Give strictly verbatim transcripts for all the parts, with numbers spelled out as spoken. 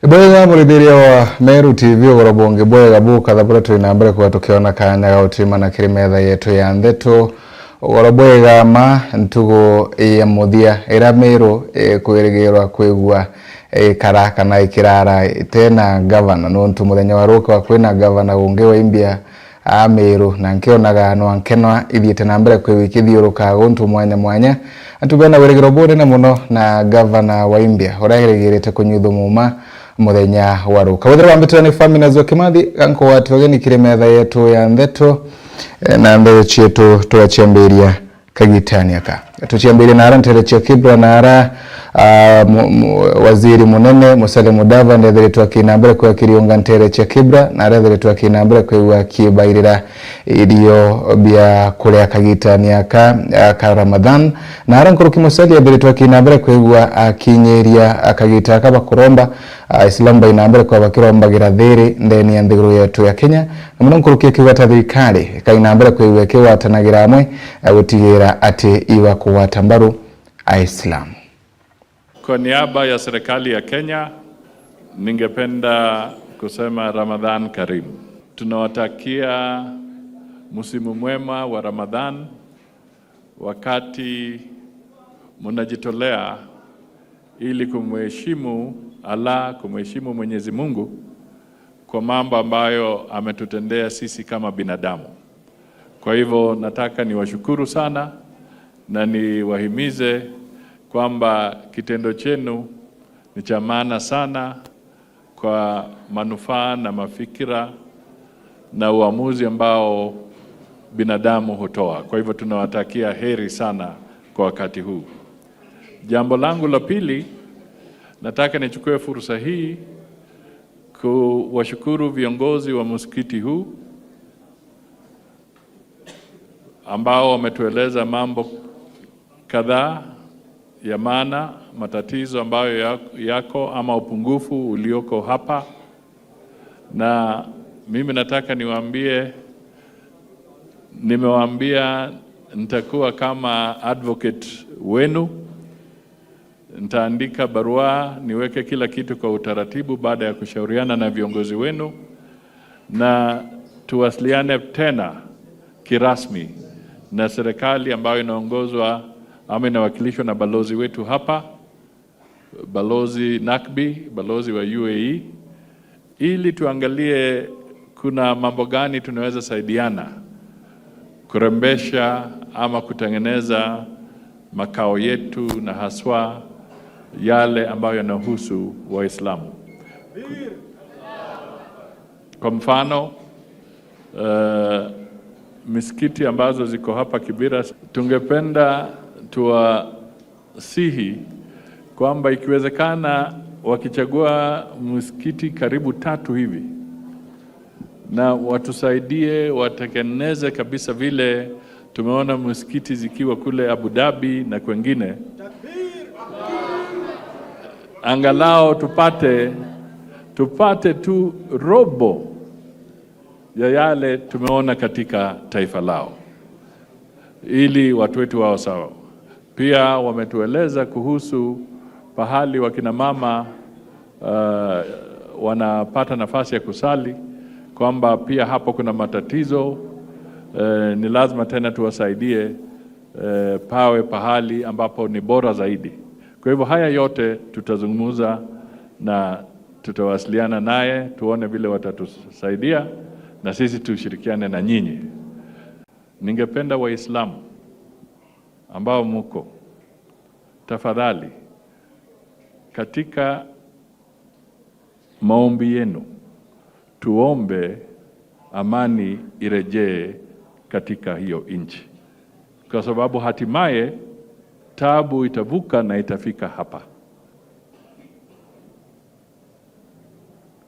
Ibwega murithiria wa Meru T V, ugoro bungi bwega bukatha buria turi na mbere kuga tukiona kanya ga gutimana kiri metha yetu ya ndeto. Ugoro bwega ma ntugu ya muthia iria Meru ikwirigirwa kwigua ikara kana ikirara itena gavana, nontu muthenya wa ruka kwina gavana ungi wa Imbia a Meru, na nkionaga no nkenwa ithiite na mbere kwigua ikithiuruka guntu mwanya mwanya. Antu bena wirigiro bunene muno na gavana wa Imbia uria erigirite kunyuthumuma muthenya wa ruka. Wethira wambitira ni Faminas wa Kimathi, gankugwatia ugeni kiri metha yetu ya ndeto, eh, na ndeto cietu tugaciambiria kagitani aka. Tuciambirie na ara ntere cia Kibra na ara, ah, mu-, mu-, waziri munene Musalia Mudavadi ethiritwe akina mbere kwa kiriunga ntere cia Kibra, na ara ethiritwe akina mbere kwigua akibairira irio bia kuria kagitani aka, ah, ka Ramadhan. Na ara nkuruki Musalia ethiritwe akina mbere kwigua akinyiria akagita aka bakuromba, ah, Islamu baina mbere kwa bakirombagira thiri ndeni ya nthiguru yetu ya Kenya. Na muno nkuruki akiuga ta thirikari ikaina mbere kwigua ikigwatanagira amwe, eh, gutigira ati ibakugwata mbaru Aislamu. Kwa niaba ya serikali ya Kenya, ningependa kusema Ramadhan Karim. Tunawatakia msimu mwema wa Ramadhan, wakati mnajitolea ili kumheshimu Allah, kumheshimu Mwenyezi Mungu kwa mambo ambayo ametutendea sisi kama binadamu. Kwa hivyo, nataka niwashukuru sana na niwahimize kwamba kitendo chenu ni cha maana sana kwa manufaa na mafikira na uamuzi ambao binadamu hutoa. Kwa hivyo, tunawatakia heri sana kwa wakati huu. Jambo langu la pili, nataka nichukue fursa hii kuwashukuru viongozi wa msikiti huu ambao wametueleza mambo kadhaa ya maana, matatizo ambayo ya-, yako ama upungufu ulioko hapa. Na mimi nataka niwaambie, nimewaambia nitakuwa kama advocate wenu. Nitaandika barua, niweke kila kitu kwa utaratibu baada ya kushauriana na viongozi wenu, na tuwasiliane tena kirasmi na serikali ambayo inaongozwa ama inawakilishwa na balozi wetu hapa, Balozi Nakbi, balozi wa U A E, ili tuangalie kuna mambo gani tunaweza saidiana kurembesha ama kutengeneza makao yetu, na haswa yale ambayo yanahusu Waislamu. Kwa mfano, eh, misikiti ambazo ziko hapa Kibera, tungependa tuwa sihi kwamba ikiwezekana wakichagua msikiti karibu tatu hivi, na watusaidie watengeneze kabisa vile tumeona msikiti zikiwa kule Abu Dhabi na kwengine. Angalau tupate, tupate tu robo ya yale tumeona katika taifa lao, ili watu wetu wao sawa. Pia wametueleza kuhusu pahali wakina mama, uh, wanapata nafasi ya kusali, kwamba pia hapo kuna matatizo, eh, ni lazima tena tuwasaidie, eh, pawe pahali ambapo ni bora zaidi. Kwa hivyo haya yote tutazungumza na tutawasiliana naye, tuone vile watatusaidia na sisi tushirikiane na nyinyi. Ningependa Waislamu ambao muko, tafadhali, katika maombi yenu, tuombe amani irejee katika hiyo nchi, kwa sababu hatimaye taabu itavuka na itafika hapa.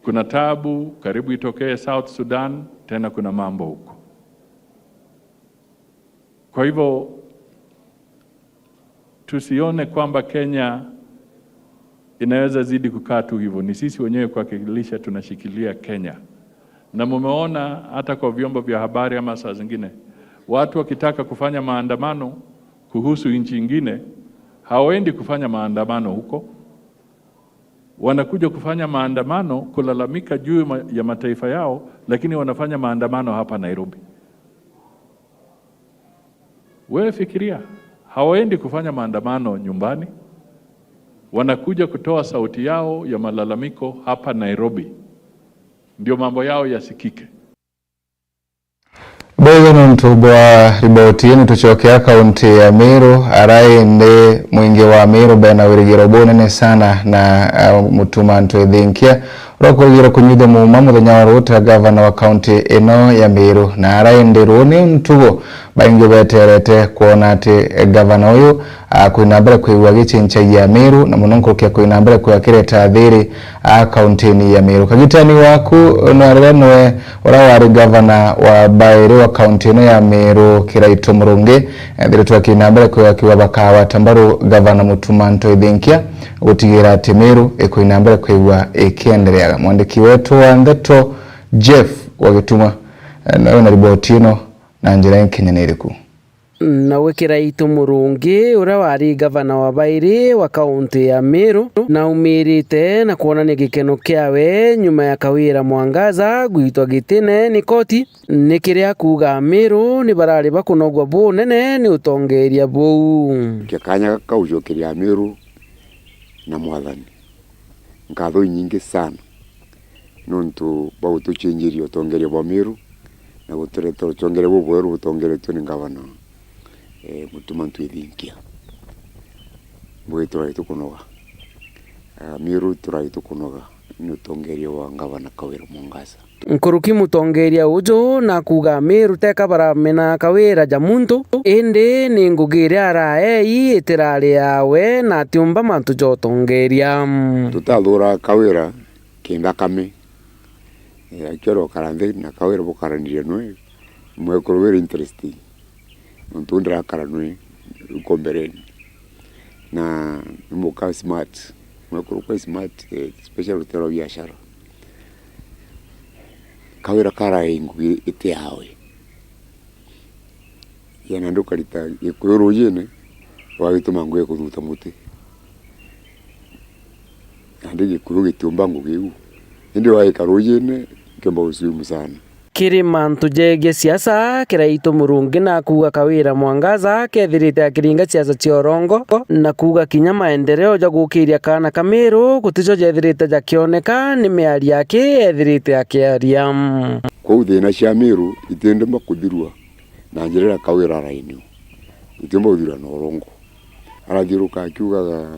Kuna taabu karibu itokee South Sudan, tena kuna mambo huko. Kwa hivyo, tusione kwamba Kenya inaweza zidi kukaa tu hivyo. Ni sisi wenyewe kuwakilisha tunashikilia Kenya. Na mumeona hata kwa vyombo vya habari ama saa zingine, watu wakitaka kufanya maandamano kuhusu nchi ingine, hawaendi kufanya maandamano huko. Wanakuja kufanya maandamano kulalamika juu ma-, ya mataifa yao, lakini wanafanya maandamano hapa Nairobi. Wewe fikiria, hawaendi kufanya maandamano nyumbani, wanakuja kutoa sauti yao ya malalamiko hapa Nairobi, ndio mambo yao yasikike. Bwega nontu bwa riboti ino, tucokea kaunti ya Meru, ara indi mwingi wa Meru bena wirigiro bunene sana na, ah, Mutuma M'Ethingia, uria ukurigirwe kunyuithia muuma muthenya wa ruuta gavana wa kaunti ino ya Meru, na ara indi ruu ni ntugo baingi beterete kwona ati gavana uyu akwina mbere kwigua agicincagia Meru, na muno nkuruki akwina mbere kwigua akireta thiri a kauntini ya Meru. Kagitani waku no arire nwe uria wari gavana wa bairi wa kaunti ino ya Meru, Kiraitu Murungi, ethiritwe akwina mbere kwigua akigwa bakagwata mbaru gavana Mutuma M'Ethingia gutigira ati Meru ikwina mbere kwigua ikiendereaga. Mwandiki wetu wa ndeto Jeff wa Gituma, eh, nawe na riboti ino na njira inkinyaniriku. Nawe Kiraitu Murungi, uria wari gavana wa bairi wa kaunti ya Meru, naumirite na kwonania gikeno kiawe nyuma ya Kawira Mwangaza gwitwa gitine ni koti, ni kiria kuuga Ameru ni barari bakunogwa bunene ni utongeria buu. Kia kanya gaka ucokeria Ameru na Mwathani nkatho inyingi sana. Nontu bwa gutucenjeria utongeria bwa Meru na gutureta utongeria bubweru butongeretue ni ngavana, eh, Mutuma M'Ethingia. Mbuge turari tukunoga. Ah, Meru turari tukunoga ni utongeria bwa ngavana Kawira Mwangaza. Nkuruki mutongeria uju na kuuga Meru teka baramena Kawira ja muntu, indi ni ngugi iria araei itirari yawe na atiumba mantu ja utongeria. Tutathura Kawira kinthakame. Eh, akio arokara nthi na Kawira bukaranirie nwe, mwekuru very interesting. Nontu ndirakara nwe uko mbereni. Na ni muka smart. Mwekuru kwa smart, eh, especially rutero rwa biashara. Kawira karae ngugi iti yawe. Yana ndukarita gikuyu rujine, wagituma ngugi kuthuta muti. Nandi gikuyu gitiumba ngugi iu. Indi wagika rujine, kiumba guswimu sana. Kiri mantu jegie siasa, Kiraitu Murungi na kuuga Kawira Mwangaza kethirite akiringa siasa cia urongo, na kuuga kinya maendeleo ja gukiria kaana ka Meru gutijo jethirite jakioneka, ni miario aki ethirite akiaria. Kwou thina cia Meru itiumba kuthirua na njira iria Kawira arainio. Itiumba kuthirua na urongo. Arathiuruka akiugaga,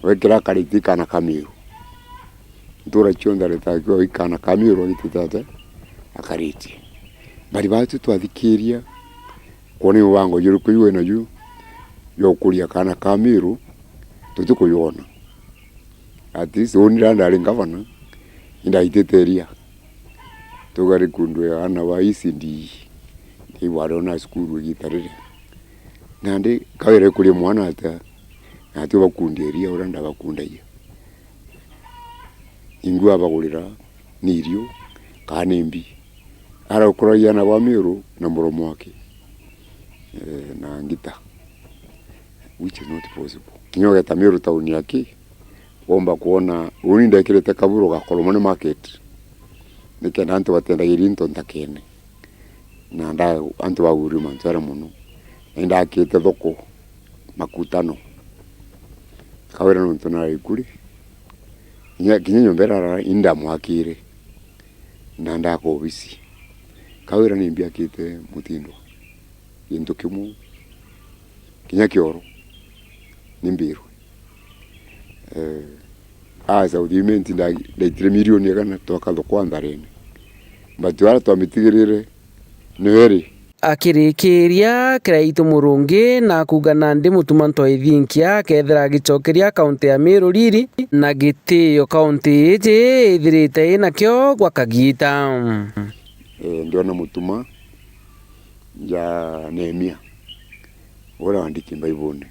wekira akariti kana ka Meru. Ntura cionthe areta akiuga ikana ka Meru agitite ate akariti. Bari batu twathikiria, kwona mubango juriku ju wina ju, jwa gukuria kana ka Meru, tutikuyona. At least uni riria ndari ngavana, indaitite iria. Tugari kundu ya ana ba E C D, ni bwari ona cukuru igita riria. Nandi Kawira ikuria mwana atia, na atio bakundia iria uria ndabakundagia. Ingua abagurira ni irio, kaa ni mbi. Araukuragia ana ba Meru na muromo wake, eh, na ngita, which is not possible. Kinya ugeta Meru town yaki, womba kwona, uni ndekirite kaburo ga Kolomani Market, nikenda antu batendagiria into nthakene. Na nda-, antu bagurire mantu jaria mono. Na indakite thoko Makutano. Kawira nontu nari kuri. Kinya, kinya nyomba iria arara indamwakire. Na ndaka obisi. Kawira ni mbiakite mutindwa. Gintu kimwe. Kinya kioro. Ni mbirwe. Eh, aa South Imenti nda-, ndaitire milioni igana twaka thoko Ntharene. But aria twamitigirire, niwe ri. Akirikiria, Kiraitu Murungi na kuuga nandi Mutuma M'Ethingia akethira agicokeria kaunti ya Meru riri na gitio kaunti iji ithirite inakio gwa kagiita. Eh, ndiona Mutuma ja Nehemia, uria wandiki Mbaibone,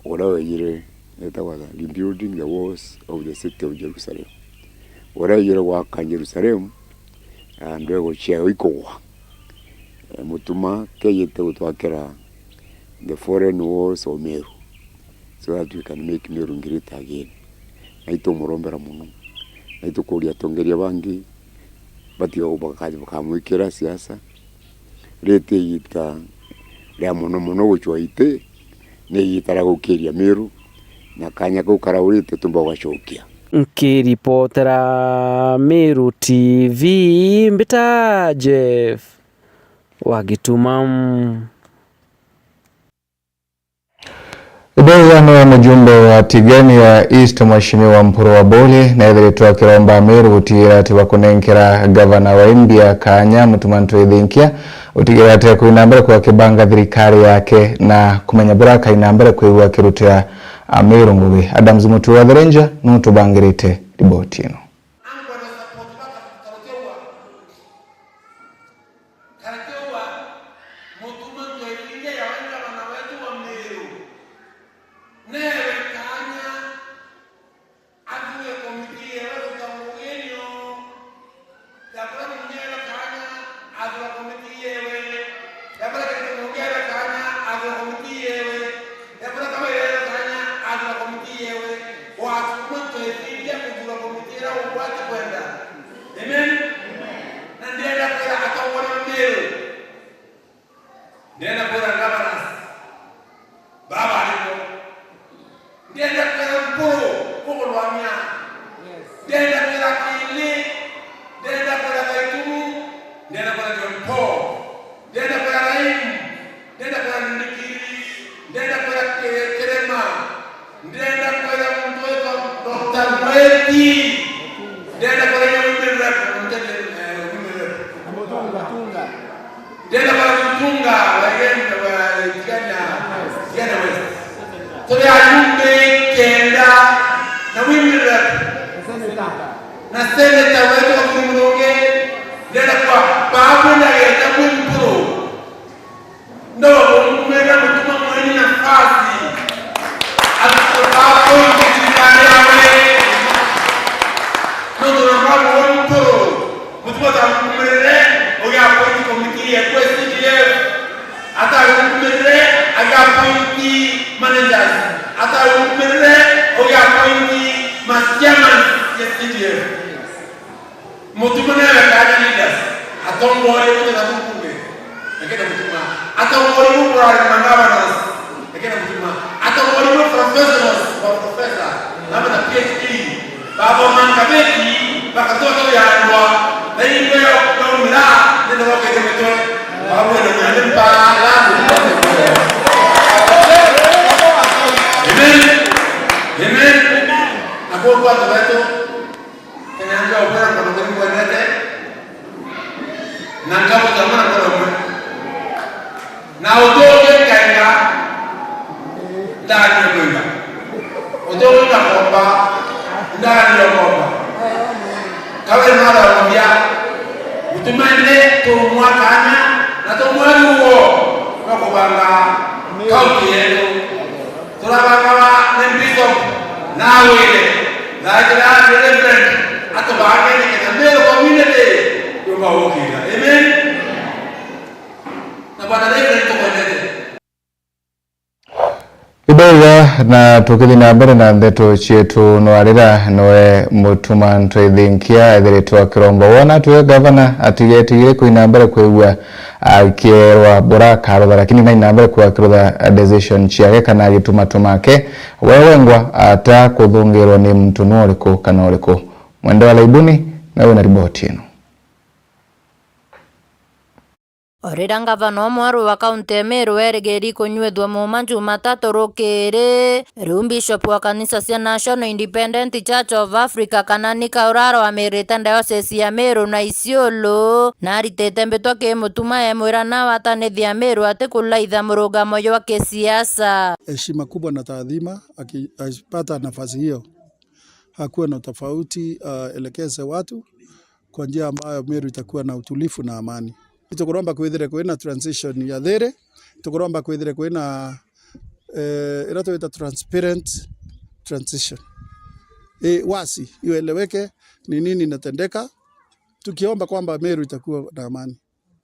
uria wejire, etagwa the rebuilding the walls of the city of Jerusalem. Uria wejire gwaka Jerusalem, ah, ndwego ciayo ikugwa. Eh, Mutuma kejite gutwakira the fallen walls of Meru, so that we can make Meru great again. Na itumurombera mono. Na itukuria atongeria bangi batiga baka-, bakamwikira siasa. Riri ti igita ria mono mono gucwa iti, ni igita ria gukiria Miru, na kanya kau karaurite tumba ugacokia. Nkiripotera Miru T V, mbita Jeff wa Gituma. Ithauga niwe mujumbe wa Tigania East, Mheshimiwa Mpuru Abuli, neethiritwe akiromba Amiru gutigira ati bakunenkera gavana wa India kanya Mutuma M'Ethingia, gutigira ati akwina mbere kwa akibanga thirikari yake na kumenya buria akaina mbere kwigua akirutira Amiru ngugi. Adams Mutua wa Therenja nutubangirite riboti ino. Karakiuga, Mutuma M'Ethingia yawe ngavana wetu wa Meru, newe kanya athure komiti yewe gutongoria nio. Ya kuria mungi ewe kanya athure komiti yewe. Ya kuria kingi mungi ewe kanya athure komiti yewe. Ya kuria kabiri ewe kanya athure komiti yewe. Wa Mutuma M'Ethingia kuthura komiti iria ugwati kwenda. Amen. Na ndienda kwira atongoria ba Meru. Ndienda kwira governors baba ariko. Ndienda kwira Mpuru kugurwania. Ndienda kwira Kiili. Ndienda kwira Gaitumu. Ndienda kwira John Paul. Ndienda kwira Raimu. Ndienda kwira Ndindikiri. Ndienda kwira Ki-, Kirima. Ndienda kwira muntu witwa Doctor Mweti. Ndienda kwira inya women rep, muntu, eh, women rep. Ndienda kwira Mutunga wa Igenda, wa Tigania, Tigania West. Turi ajumbe kenda na women rep. Na senator wetu wa Murungi. Ndienda kwa babu na geta kwi Mpuru. No, mumwira Mutuma mweni nafasi. Atutwaa point thirikari yawe. No, tunamwira mwe Mpuru. Mutuma tamukumirire, ugia point committee ya C D F. Atagukumirire, agia point managers. Atagukumirire, ugia point ma chairman ya C D F. Mutuma newe kanya leaders, atongoria bonthe na thukuru, lakini Mutuma. Atongoria bo kurari ma governors, lakini Mutuma. Atongoria bo professionals, ma professor, na ma P H D, bathoma nkabeti, bakatoka yandwa, na ingwe yo kuumira, nende bokeje mitwe, babu na mwende mpara. Amen. Amen. Akobwa tubeto. Kenya ndio kwera kono kuri kwendete. Na ngabo za mwana kono mwe. Na utonge kainga ndani ya mwinga. Utonge kakomba ndani ya komba. Kawe mara umbia. Utumende tumwa kanya na tumwa ruo. Kwa kubanga kaunti yetu. Turabangawa ni Bishop nawire, na njira ya Reverend, atubange nikenda Meru community yumba gukira. Amen. Na Bwana Reverend tukwendete. Ibaiga na tukithi na mbere na ndeto cietu, nwarira noe Mutuma M'Ethingia ethiritwe akiromba wona tuwe gavana atigetigire kuina mbere kwigua akierwa bura akarutha, lakini naina mbere kwa akirutha decision ciake kana agitumatuma ake, we wengwa ata kuthungirwa ni muntu nu uriku kana uriku. Mwende wa Laibuni nawe na riboti ino. O riria ngavana umweru wa kaunti ya Meru erigiri kunyuithua muuma Jumatatu rukiri, riu Bishop wa kanisa cia National Independent Church of Africa kana nika uria arwamirite diocese ya Meru na Isiolo, naritite mbitwa ki Mutuma emwira nawe atanithia Meru atikulaitha murugamo jwa kisiasa. Heshima kubwa na taadhima aki-, akipata nafasi hiyo, hakuwa na tofauti, aelekeze watu kwa njia ambayo Meru itakuwa na utulivu na amani. Tukuromba kwithire kwina transition ya thiiri, tukuromba kwithire kwina, eh, ira twita transparent transition. E, wasi, ieleweke ni nini inatendeka, tukiomba kwamba Meru itakuwa na amani.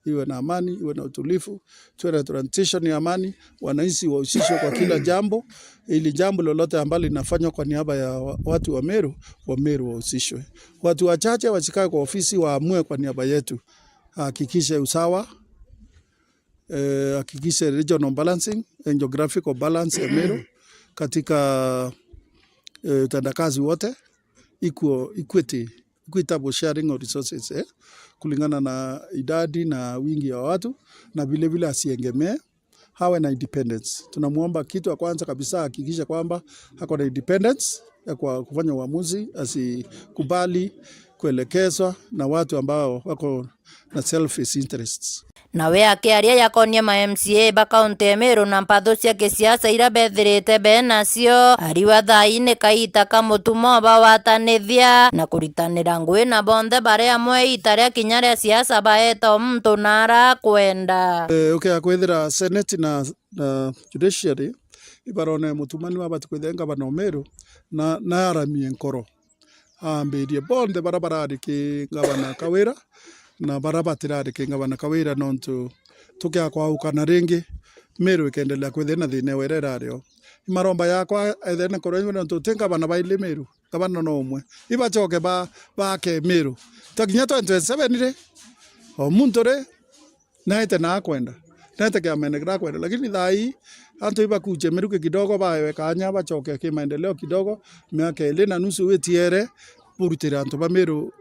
iwe na amani, iwe na utulivu, tuwe na transition ya amani, wananchi wahusishwe kwa kila jambo, ili jambo lolote ambalo linafanywa kwa niaba ya wa-, watu wa Meru, wa Meru wahusishwe. Watu wachache wasikae kwa ofisi, waamue kwa niaba yetu. Hakikishe usawa, eh, hakikishe regional balancing and geographical balance ya Meru katika, eh, utendakazi wote, equal, equity, equitable sharing of resources, eh, kulingana na idadi na wingi wa watu, na vile vile asiegemee, awe na independence. Tunamuomba kitu ya kwanza kabisa, hakikisha kwamba ako na independence ya kwa kufanya uamuzi, asikubali kuelekezwa na watu ambao wako na selfish interests. Nawe akiaria yakonie ma M C A ba kaunti ya Meru na mpatho cia kisiasa iria bethirite benacio, ariwa thaa ii ni kaita ka mutumo bawatanithia na kuritanira ngui na bonthe bari amwe iita ria kinya ria siasa baeta o muntu na ara akwenda. Eh, ukea kwithira Senate na, na Judiciary ibarone mutumani wabati kwithira ngavana o Meru na, na aramie nkoro. Aambirie bonthe bara barari ki ngavana Kawira na bara batirari ki ngavana Kawira, nontu tukia kwaukana ringi, Meru ikendelea kwithira na thina wera irari o. Imaromba yakwa ethene korwa nontu ti ngavana baili Meru, ngavana no umwe. Ibachoke ba, baake Meru. Twakinya twenty twenty-seven ri, o muntu ri, naete na akwenda, naete kiamene kiria akwenda, lakini thaa ii antu ibakuche miruki kidogo, baewe kanya bachoke kimaendeleo kidogo, miaka ili na nusu itiere, burutire antu ba Meru,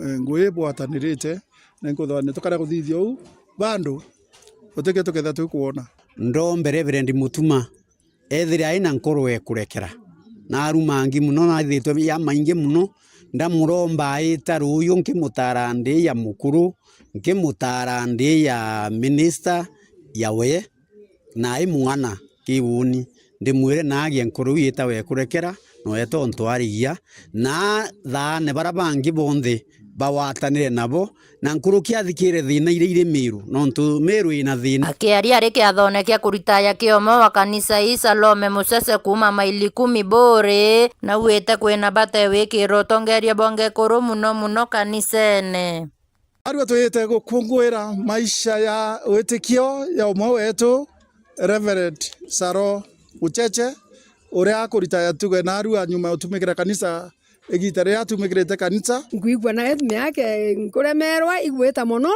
eh, ngui bwatanirite, na nkuthania tukare kuthithia uu, bandu gutikio tuketha tukwona. Ndombe Reverend Mutuma ethire aina nkoro ekurekera. Narumangi muno, nathithitwe ya maingi muno, ndamuromba aita ruuyu, nkimutara ndi ya mukuru, nkimutara ndi ya minister ya we, na ai mung'ana kiuni, ndimwire naagie nkoro iu itawe ekurekera, no ete untu arigia, na thaane bara bangi bonthe bawatanire nabo, na nkuruki athikire thiina iria iri Meru, nontu Meru ina thiina. Akiaria ari kiathone kia kuritaya kiomo wa kanisa ii, Salome Musese kuuma Maili Kumi Buri, nauite kwina bata e wikira utongeria bwa ngekuru muno muno kanisene. Arua twite gukunguira maisha ya witikio ya umwe wetu, Reverend Saro Mucheche, uria akuritaya tuge narua nyuma ya utumikira kanisa igiita riria atumikirite kanisa. Nkwigua na ethime yake nkuremerwa igwita mono,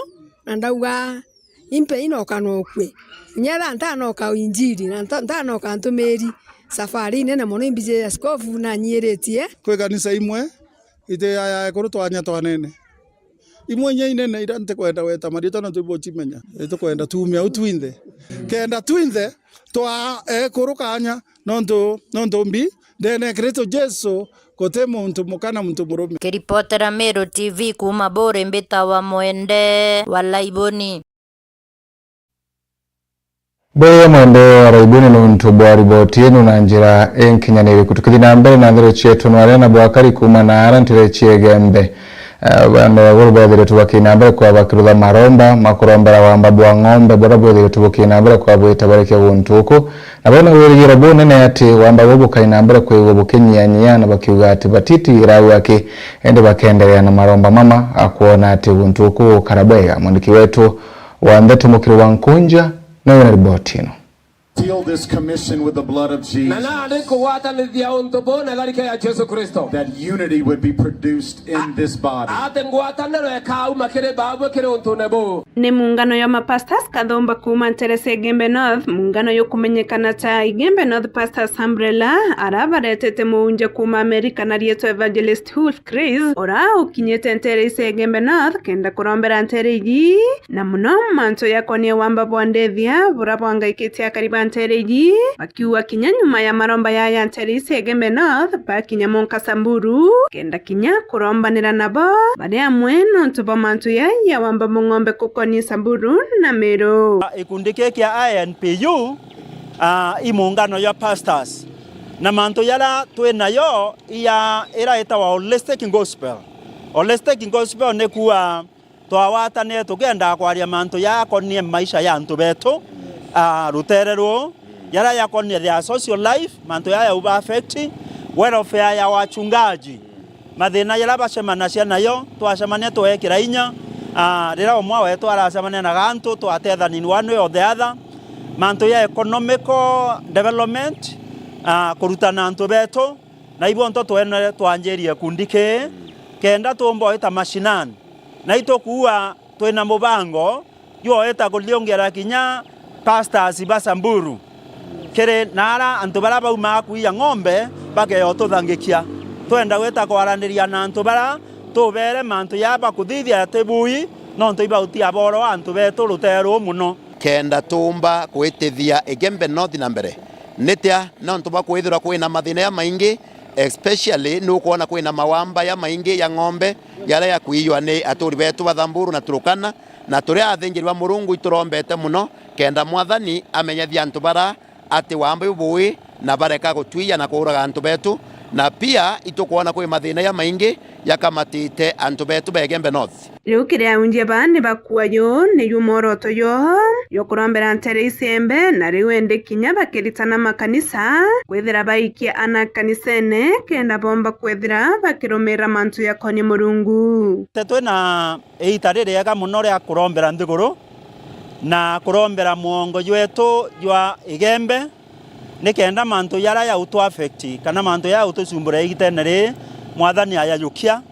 na ndauga, "Impe inoka nokue. Kinya ethira ntanoka injiri, na nta-, ntanoka ntumiri, safari inene mono imbiji ya askofu nanyiiritie." Kwi kanisa imwe, iti ya, ya ekuru twanya twanene. Imwe inya inene iria ntikwenda gweta mariitwa nontu ibocimenya. Itukwenda tuume au twinthe. Kenda twinthe twa ekuru kanya, nontu, nontu mbi, ndene ya Kristo Jesu, guti muntu muka na muntu murume. Kiripotera Meru T V kuuma Buri, mbitawa Mwende wa Laiboni. Bwire Mwende wa Laiboni nontu bwa riboti ino na njira inkinyaniri. Kutukithi na mbere na nthero cietu nware na bwakari kuuma na ara ntere cia Igembe. Eh, bandu baguru bethiritwe bakina mbere kwa bakirutha maromba, makurombera wamba bwa ng'ombe, bura bwethiritwe bukina mbere kwa bwita barikia guntu uku. Na baina wirigiro bunene ati wamba buu bukaina mbere kwigua bukinyianyia, na bakiuga ati batitigira au aki, indi bakenderea na maromba mama a kwona ati guntu uku gukara bwega. Mwandiki wetu wa ndeto Mukiri wa Nkunja niwe na riboti ino. Seal this commission with the blood of Jesus. Na nandi nkugwatanithia untu buu na tharike ya Jesu Kristo. That unity would be produced in this body. Ati ngwataniro ikauma kiri baabwe kiri untune buu. Ni muungano ya mapastors kathumba kuuma ntere cia Igembe North, muungano yukumenyekana ta Igembe North Pastors Umbrella, ara baretete muunja kuuma Amerika na rietwa Evangelist Hulf Chris, ura ukinyite ntere cia Igembe North kenda kurombera ntere iji, na muno mantu yakonie wamba bwa ndethia bura bwangaikitie akari ba ntere iji, bakiuga kinya nyuma ya maromba yaya ntere cia Igembe North, bakinya Monkasa Mburu, kenda kinya kurombanira nabo bari amwe nontu bwa mantu yaya wamba mung'ombe kukonie Samburu na Meru. Gikundi kii kia I N P U, ah, i muungano ya pastors, na mantu yara twi nayo iya ira itawa holistic gospel. Holistic gospel ni kuuga twawatanire tukiendaa kwaria mantu yakonie maisha ya antu betu, ah, rutere ruu, yara yakonie their social life, mantu yaya uba affect, welfare ya wachungaji, mathina yara bacemanagia nayo, twacemania twekira inya, Ah, riria umwe wetu aracemania na gantu, twatethania in one way or the other, mantu ya economical development, ah, kurutana antu betu, na ibo nto twene twanjirie kundi kii, kenda tumba gwita mashinani. Na itukuua twina mubango jwa gwita kuthiungira kinya pastors ba Samburu, kiri naara antu baria baumaa kuiya ng'ombe bakeya ututhangikia. Twenda gwita kwaraniria na antu baria tubere mantu jaa bakuthithia ti bui, nontu ibautia boro antu betu ruteru mono. Kenda tuumba kwitithia Igembe North na mbere. Nitia? Nontu bwa kwithirwa kwina mathina jamaingi, especially nukwona kwina mawamba jamaingi ja ng'ombe jaria jakuiywa ni aturi betu ba Samburu na Turkana, na turi athinjiri ba Murungu iturombete mono kenda Mwathani amenyethia antu bara ati wamba bubui na bareka gutwiya na kuuraga antu betu, na pia itukwona kwi mathina jamaingi jakamatite antu betu ba Igembe North. Riu kiria aunjia baa ni bakua ju, niju mworoto jo, jo kurombera ntere iciembe, na riu indi kinya bakiritana makanisa, kwithira baikia ana kanisene, kenda bomba kwithira bakirumira mantu jakonie Murungu. Te twina iita ririega mono ria kurombera nthiguru na kurombera mwongo jwetu jwa Igembe, nikenda mantu jaria jautu affect kana mantu jaria jautucumbura igitene riri, Mwathani ajajukia.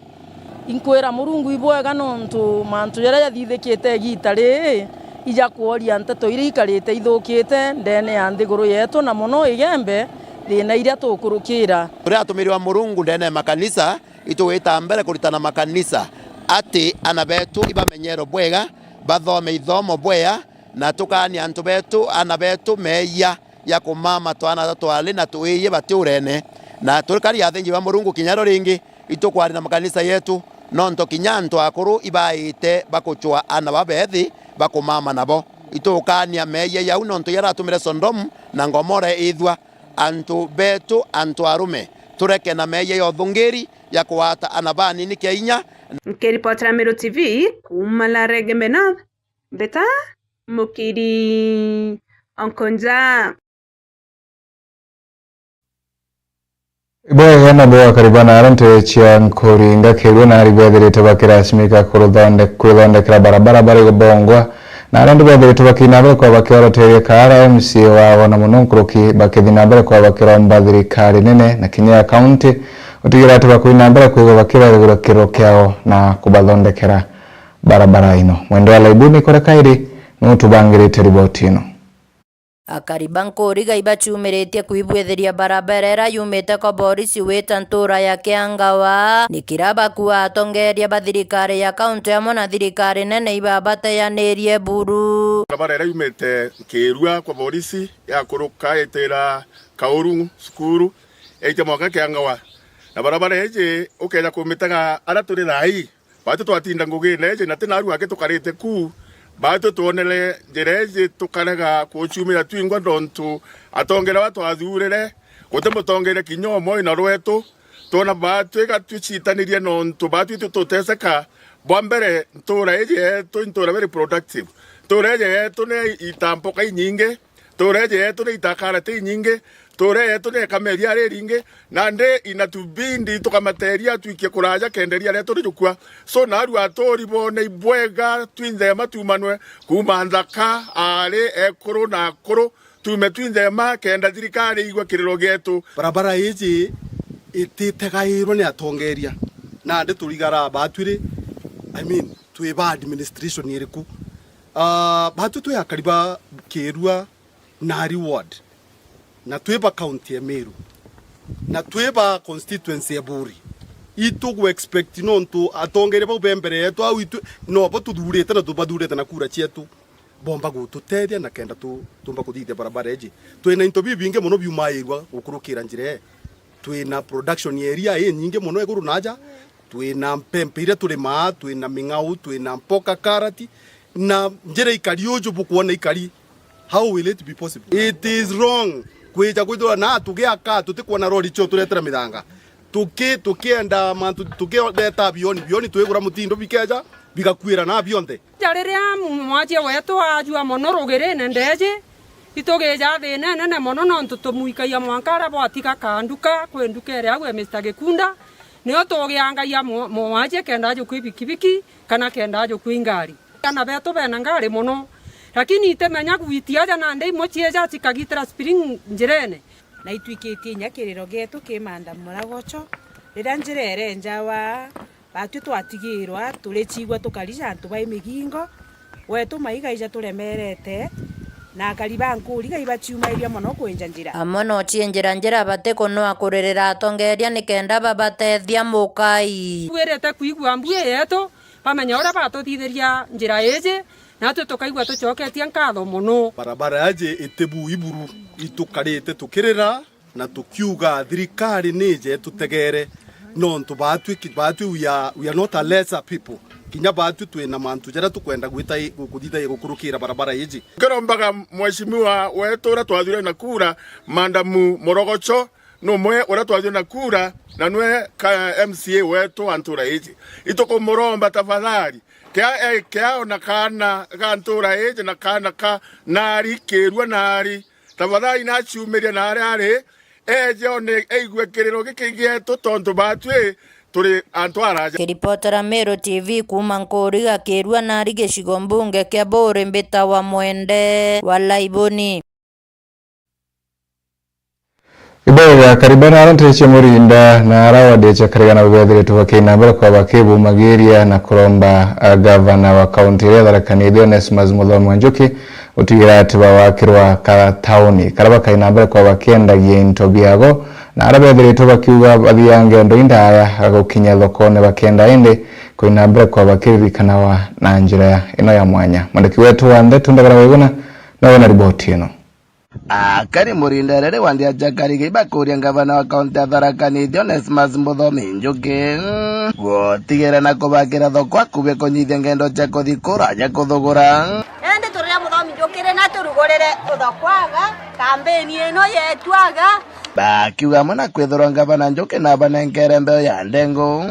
Inkwira Murungu ibwega nontu mantu jaria jathithikite igiita riri ijakworia nteto iria ikarite ithukite ndene ya nthiguru yetu, na mono Igembe, thina iria tukurukira. Turia atumiri ba Murungu ndene ya makanisa, itugwita mbere kuritana makanisa ati ana betu ibamenyero bwega, bathome ithomo bwea, na tukaania antu betu, ana betu meeyia ya kumama twana ta twari na tuiyi bati urene. Na turikari athinji ba Murungu kinya rio ringi, itukwarina makanisa yetu, nontu kinya antu akuru ibaite bakucwa ana babethi bakumama nabo. Itukaania meeyia jau nontu jaratumire Sodomu na Gomora ithua. Antu betu, antu arume, tureke na meeyia ya uthungiri ya kugwata ana banini kia inya. Nkiripotera Meru T V kuuma Laregembe North, Mbeta Mukiri Onkonja. Ibwega na bwakari bana aria ntere cia Nkuringa Kirua nari bethirite bakiracimika kuruthonde-, kwithondekera barabara bari kubongwa, na aria ndi bethirite bakina mbere kwa bakioroteria kaara M C A wao na mono nkuruki bakithi na mbere kwa bakiromba thirikari nene na kinya ya kaunti gutigira ati bakwina mbere kwigwa bakibethagirwa kiriro kiao na kubathondekera barabara ino. Mwendo wa Laibuni Kore Kairi niwe utubangirite riboti ino. Akari ba Nkuriga ibacumiritie kwibwithiria barabara iria yumite kwa borisi wita ntura ya Kiangawa, ni kira bakua atongeria ba thirikari ya kaunti amwe na thirikari nene ibabateyanirie buru. Barabara iria yumite Kirua kwa borisi yakuruka itira Kauru cukuru, yaita mwanka Kiangawa. Na barabara iji ukeja kumitega aria turi thaa ii, baatwi twatinda ngugine iji, na ti naarua aki tukarite ku. Baatwi twonere njira iji tukarega kucumira twingwa, nontu atongeria ba twathuurire, guti mutongeria kinya umwe wina rwetu. Twona baatwi ga twicitanirie, nontu baatwi itwi tuteseka. Bwa mbere, ntuura iji yetu i ntuura very productive. Ntuura iji yetu ni itamboka inyingi. Ntuura iji yetu ni itakarati inyingi, ntuura yetu ni ikama iria riringi, nandi inatubindi tukamateria twikie kuraja kenda iria rietu rijukua. So, naarua aturi boone ibwega twinthema tumanwe kuuma nthaka, aari, ekuru na akuru, tuume twinthema kenda thirikari igwe kiriro gietu. Barabara iji ititegairwe ni atongeria, nandi turigara baatwi ri, I mean, twi ba administration iriku? Ah, baatwi twi akari ba Kirua, Nari ward, na twi ba county ya Meru, na twi ba constituency ya Buuri, itugu expect nontu atongeria bau be mbere yetu au itwi nobo tuthurite na tubathurite na kura cietu, bomba gututethia na kenda tu-, tumba kuthithia barabara iji. Twina into bibingi mono biumairua gukurukira njira ii. Twina production area inyingi mono iguru na aja, twina mpempe iria turimaa, twina ming'au, twina mpoka, karati, na njira ikari uju bukwona ikari. How will it be possible? It is wrong kwija kwithirwa na tugiaka tutikwona rori cio turetera mithanga. Tuki-, tukienda mantu, tukireta bioni, bioni twigura mutindo bikeja, bigakuira na bionthe. Ja riria mwajie wetu ajua mono rugirine ndeji, itugija thina inene mono, nontu tumuikagia mwanka aria bwatiga kanduka kwi nduka iria au e Mister Gikunda, Nio tugiangagia mo-, mwaji kenda ajukwi bikibiki kana kenda ajukwi ngari. Ana betu bena ngari mono, lakini itimenya gwitia aja nandi imwe cieja cikagitira spring njirene. Na itwikitie inya kiriro gietu ki Madam Muragocho, riria njira irenjawa, batwi twatigirwa, turicigua tukari ja antu bai migingo, wetu maiga ija turemerete, na akari ba Nkuri gai baciumairia mono kwinja njira. Amwe no ciinjira njira batikunwa kuririra atongeria nikenda babatethia mukai. Twirite kwigua mbugi yetu, bamenya uria batuthithiria njira iji, natwi tukaigua tucoketie nkatho mono. Barabara yaji itibu iburu, itukarite tukirira na tukiuga thirikari nije itutegere, nontu batwi ki-, batwi we are, we are not a lesser people. Kinya batwi twina mantu jaria tukwenda gwita i-, gu-, kuthithagia gukurukira barabara iji. Nkirombaga mheshimiwa wetu uria twathire na kura, Madam Morogocho, numwe uria twathire na kura, na nwe ka M C A wetu wa ntura iji. Itukumuromba tafadhali, kia, eh, kia ona kaana ga ntura iji na kaana ka nari, kirua nari, tafadhali naciumiria naria ari, eje one aigue kiriro giki gietu, tontu batwi turi antu araja. Kiripotera Meru T V kuuma Nkuri ga Kirua nari gicigo mbunge kia Buuri, mbita wa Mwende wa Laiboni. Ibwega kariba na ara ntecia Murinda na ara wadecia karigana bubethiritwe bakiina mbere kwa bakibumagiria na kuromba, ah, gavana wa kaunti iria ya Tharaka Nithi Onesmus Muthomi wa Njuki gutigira ati bawakirwa katauni karia bakaina mbere kwa bakiendagia into biago, na ara bethiritwe bakiuga bathia ngendo indaya ga gukinya thokone bakienda indi kuina mbere kwa bakiririkanawa na njira ya, ino ya mwanya. Mwandiki wetu wa ndeto Ndagara Waiguna nawe na riboti ino. Akari Murinda riri wa ndia ja Kariga ibakuria ngavana wa kaunti ya Tharaka Nithi Onesmus Muthomi Njuki gutigire na kubakira thoko akubi kunyithia ngendo cia kuthi kuraja kuthugura. Indi turiria Muthomi Njuki ri na turugurire uthokwaga kambeni ino yetwaga. Bakiuga amwe na kwithirwa ngavana Njuki nabanenkere mbeu ya ndengu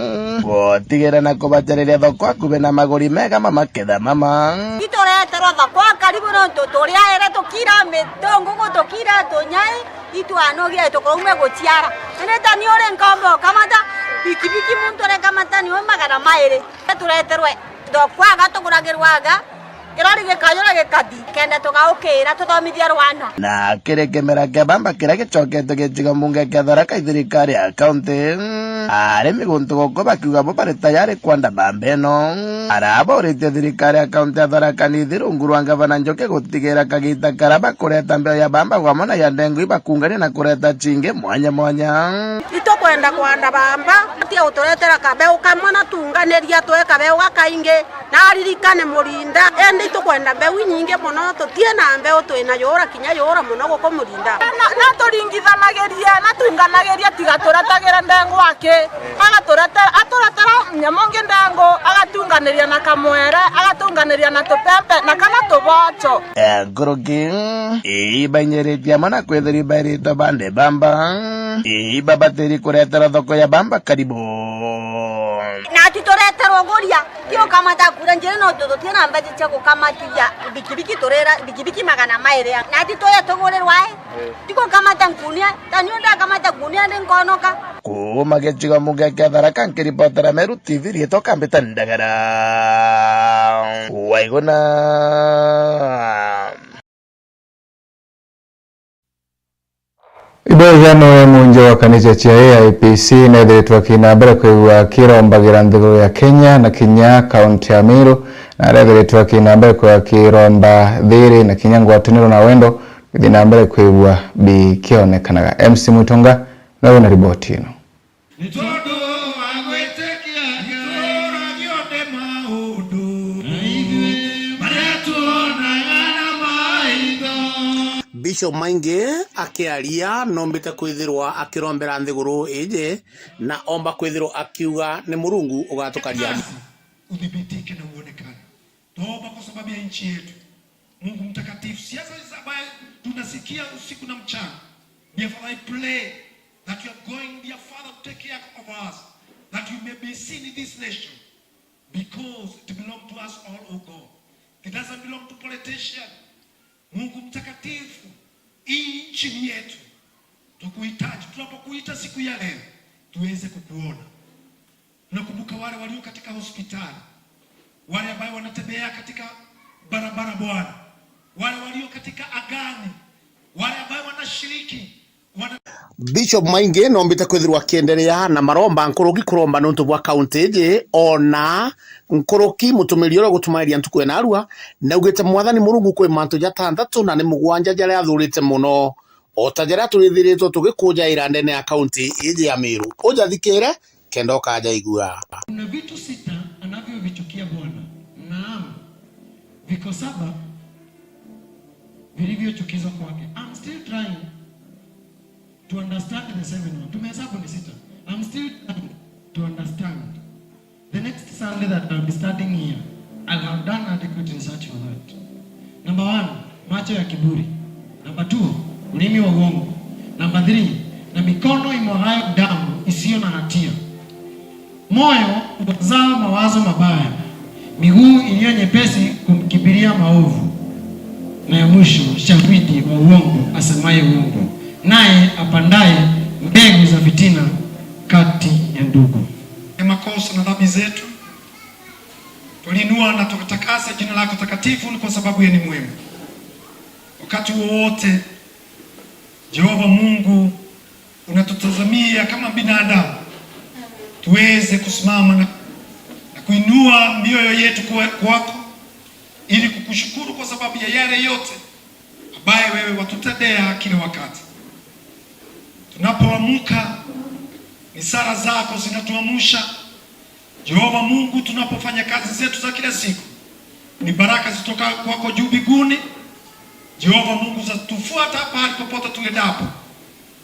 gutigire na kubacariria thoko akubi na maguri mega ma maketha mama. Itureterwa thoko karibu nontu turiaire tukira mitungugu tukira tunyai itwanogia tukauma guciara. Indi tani uri nkomba ukamata bikibiki muntu urekamata niwe magana mairi. Tureterwe thoko aga tuguragirwaga kirori gikayura gikathi kenda tugaukira tuthomithia rwana. Na kiri kimera kia bamba kiria gicoketwe gicigo mbunge kia Tharaka i thirikari ya kaunti, arimi guntu guku bakiuga bo bari tayari kwanda bamba ino. Araboritie thirikari ya kaunti ya Tharaka Nithi rungu rwa ngavana Njuki gutigira kagita karia bakureta mbeo ya bamba gwamwe na ya ndengu ibakungania na kureta cingi mwanya mwanya. Itukwenda kwanda bamba, atia uturetera kabeu kamwe na tunganiria twe kabeu gakaingi. Na aririkane Murinda, indi itukwenda mbeu inyingi mono, tutie na mbeu twina yura kinya yura mono guku Murinda. Na, na turingithanagiria, na tunganagiria, tiga turetagira ndengu aki, agaturetera, aturetera nyamu ngi ndengu, agatunganiria na kamwere, agatunganiria na tupempe, na kana tubocho. Nkuruki ibainyiritue amwe na kwithirwa ibairitwe bande bamba, ibabatiri kuretera thoko ya bamba karibu. Na ati tureterwa uguria. Ti ukamata kura njira, no tu-, tutina mbeca cia gukamatithia bikibiki, turira bikibiki magana mairi. Na ti tuye tugurirwa, eh? Ti gukamata nkunia, ta niu ndakamata nkunia ndi nkonoka. Kuuma gicigo mbunge kia Tharaka, nkiripotera Meru T V, riitwa Kambita Ndagara. Waiguna. Ibwega noe munjo wa kanisa cia A I P C nethiritwe akina mbere kwigua akirombagira nthiguru ya Kenya na kinya kaunti ya Meru, na arethiritwe akina mbere kwigua akiromba thiri na kinya ngwataniro na wendo, bithi na mbere kwigua bikionekanaga. M C Mutunga nawe na riboti ino. Nĩ tondũ wa gwĩtĩkia Ngai, itũũra gĩothe maũndũ, na ithuĩ marĩa tuonaga na maitho. Bishop Maingi akiaria, nombite kwithirwa akirombera nthiguru iji, na omba kwithirwa akiuga ni Murungu ugatukaria. Uthibitika na uonekane. Tuomba kwa sababu ya nchi yetu. Mungu mtakatifu, siasa hizi ambaye tunasikia usiku na mchana, dear Father, I pray that you are going, dear Father, to take care of us, that you may be seen in this nation, because it belongs to us all, oh God. It doesn't belong to politician. Mungu mtakatifu, hii nchi ni yetu. Tukuhitaji, tunapokuita siku ya leo, tuweze kukuona. Nakumbuka wale walio katika hospitali, wale ambao wanatembea katika barabara, Bwana, wale walio katika agani, wale ambao wanashiriki, wana- Bishop Maingi noombite kwithirwa akienderea na maromba nkuruki kuromba niuntu bwa kaunti iji, ona nkuruki mutumiri uria ugutumaniria ntuku ya naarua naugite Mwathani Murungu kwi mantu jatanthatu na ni mugwanja jaria athurite mono, o ta jaria turithiritwe tugikujaira ndene ya kaunti iji ya Meru. Ujathikire kenda ukajaigua. Kuna vitu sita anavyovichukia Bwana, naam, viko saba vilivyochukizwa kwake. I'm still trying to understand the seven one. Tumehesabu ni sita. I'm still trying to understand. The next Sunday that I'll be studying here, I'll have done adequate research for that. Number one, macho ya kiburi. Number two, ulimi wa uongo. Number three, na mikono imwagayo damu isiyo na hatia. Moyo uwazao mawazo mabaya, miguu iliyo nyepesi kumkimbilia maovu, na ya mwisho, shahidi wa uongo asemaye uongo, naye apandaye mbegu za fitina kati ya ndugu. Makosa na dhambi zetu, tuliinua na tukatakasa jina lako takatifu, ni kwa sababu yeye ni mwema. Wakati wowote, Jehova Mungu, unatutazamia kama binadamu tuweze kusimama na, na kuinua mioyo yetu kwa, kwako, ili kukushukuru kwa sababu ya yale yote ambaye wewe watutendea kila wakati. Tunapoamka, ni sala zako zinatuamsha. Jehova Mungu, tunapofanya kazi zetu za kila siku, ni baraka zitoka kwako juu mbinguni. Jehova Mungu, zatufuata pahali popote tuendapo,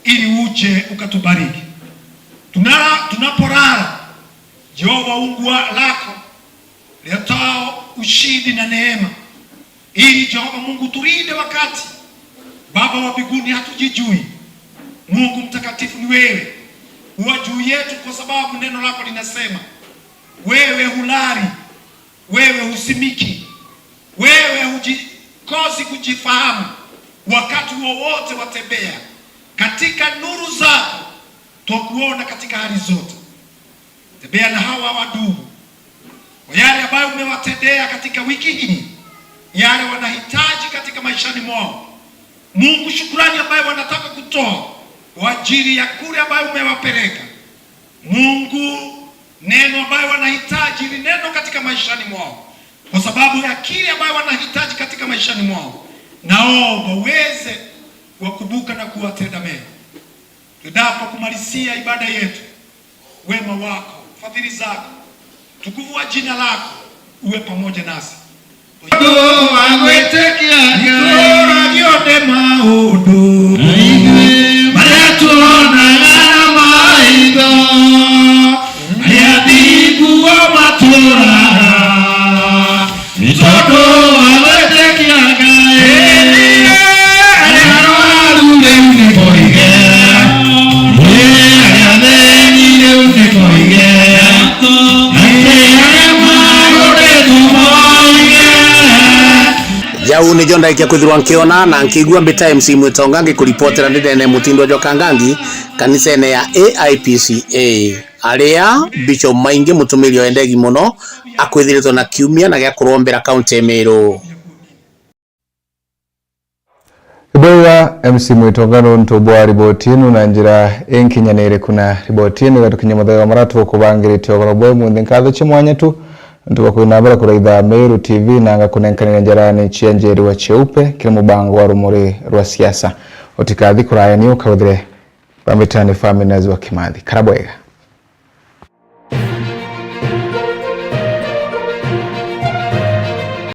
ili uje ukatubariki. Tunara-, tunaporara, Jehova, ungu wa-, lako liletao ushindi na neema, ili Jehova Mungu tulinde wakati, Baba wa mbinguni, hatujijui. Mungu mtakatifu ni wewe, uwa juu yetu, kwa sababu neno lako linasema, wewe hulali, wewe husimiki, wewe hujikosi kujifahamu. Wakati wowote watembea katika nuru zako, twakuona katika hali zote. Tembea na hawa wandugu, kwa yale ambayo umewatendea katika wiki hii, yale wanahitaji katika maishani mwao. Mungu, shukurani ambayo wanataka kutoa kwa ajili ya kule ambayo umewapeleka. Mungu, neno ambayo wanahitaji, ili neno katika maishani mwao, kwa sababu ya kile ambayo wanahitaji katika maishani mwao, naomba uweze kuwakumbuka na kuwatenda mema. Tunapokumalizia ibada yetu, wema wako, fadhili zako, utukufu wa jina lako uwe pamoja nasi. Tondu wa gwitikia Ngai, ituragia ni maundu, na ithui maria tuonaga na maitho, maria athingu o maturaga. Ni tondu wa gwitikia Ngai, aria arwaru riu ni kuige, aria atheri riu ni kuige, ati aria marunditwo moige. Jau nijo ndaikia kwithirwa nkiona na nkiigua mbita M C Mwitonga ngikuripotera ndi ndene mutindo jwa Kangangi, kanisene ya A I P C A. Aria Bishop Maingi, mutumiri o endegi mono, akwithiritwe na kiumia na gia kurombera kaunti ya Meru. Ibwega M C Mwitonga nuntu bwa riboti inu na njira inkinyanire. Kuna riboti inu igatukinyia muthenya wa maria tukubangirite ugoro bwa umunthi. Nkatho cia mwanya tu nuntu bwa kwina mbere kuraitha Meru T V na ngakunenkanira njarani cia njeri wa cheupe kiri mubango wa rumuri rwa siasa. Utikathi kuraya ni ukauthire. Bambitani Faminas wa Kimathi. Kara bwega.